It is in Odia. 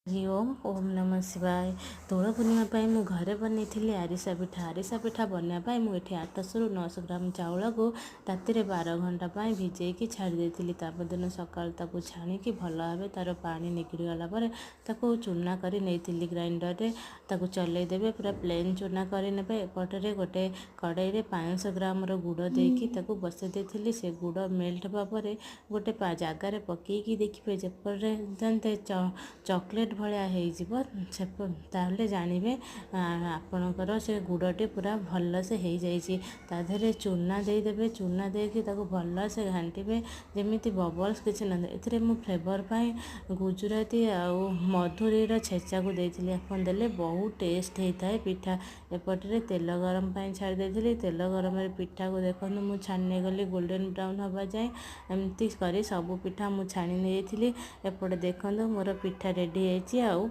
ହରି ଓମ୍, ଓମ୍ ନମଃ ଶିବାୟ। ଦୋଳ ପୂର୍ଣ୍ଣିମା ପାଇଁ ମୁଁ ଘରେ ବନେଇଥିଲି ଆରିସା ପିଠା। ଆରିସା ପିଠା ବନେଇବା ପାଇଁ ମୁଁ ଏଠି 800ରୁ 900 ଗ୍ରାମ ଚାଉଳକୁ ରାତିରେ 12 ଘଣ୍ଟା ପାଇଁ ଭିଜେଇକି ଛାଡ଼ି ଦେଇଥିଲି। ତା ପରଦିନ ସକାଳୁ ତାକୁ ଛାଣିକି ଭଲ ଭାବେ ତା'ର ପାଣି ନିଗିଡ଼ି ଗଲା ପରେ ତାକୁ ଚୁନା କରି ନେଇଥିଲି। ଗ୍ରାଇଣ୍ଡରରେ ତାକୁ ଚଲେଇ ଦେବେ, ପୁରା ପ୍ଲେନ୍ ଚୁନା କରିନେବେ। ଏପଟରେ ଗୋଟେ କଡ଼େଇରେ 500 ଗ୍ରାମର ଗୁଡ଼ ଦେଇକି ତାକୁ ବସେଇ ଦେଇଥିଲି। ସେ ଗୁଡ଼ ମେଲ୍ଟ ହେବା ପରେ ଗୋଟେ ଜାଗାରେ ପକେଇକି ଦେଖିବେ, ଯେପର୍ଯ୍ୟନ୍ତ ଚକୋଲେଟ୍ ଭଳିଆ ହେଇଯିବ, ତାହେଲେ ଜାଣିବେ ଆପଣଙ୍କର ସେ ଗୁଡ଼ଟି ପୁରା ଭଲସେ ହେଇଯାଇଛି। ତା ଦେହରେ ଚୁନା ଦେଇଦେବେ। ଚୁନା ଦେଇକି ତାକୁ ଭଲସେ ଘାଣ୍ଟିବେ, ଯେମିତି ବବଲ୍ସ କିଛି ନ। ଏଥିରେ ମୁଁ ଫ୍ଲେଭର୍ ପାଇଁ ଗୁଜୁରାତି ଆଉ ମଧୁରୀର ଛେଚାକୁ ଦେଇଥିଲି। ଆପଣ ଦେଲେ ବହୁତ ଟେଷ୍ଟ ହେଇଥାଏ ପିଠା। ଏପଟରେ ତେଲ ଗରମ ପାଇଁ ଛାଡ଼ି ଦେଇଥିଲି। ତେଲ ଗରମରେ ପିଠାକୁ ଦେଖନ୍ତୁ, ମୁଁ ଛାଣି ନେଇଗଲି ଗୋଲ୍ଡେନ୍ ବ୍ରାଉନ୍ ହେବା ଯାଏଁ। ଏମିତି କରି ସବୁ ପିଠା ମୁଁ ଛାଣି ନେଇଯାଇଥିଲି। ଏପଟେ ଦେଖନ୍ତୁ, ମୋର ପିଠା ରେଡ଼ି ହେଇଛି ଆଉ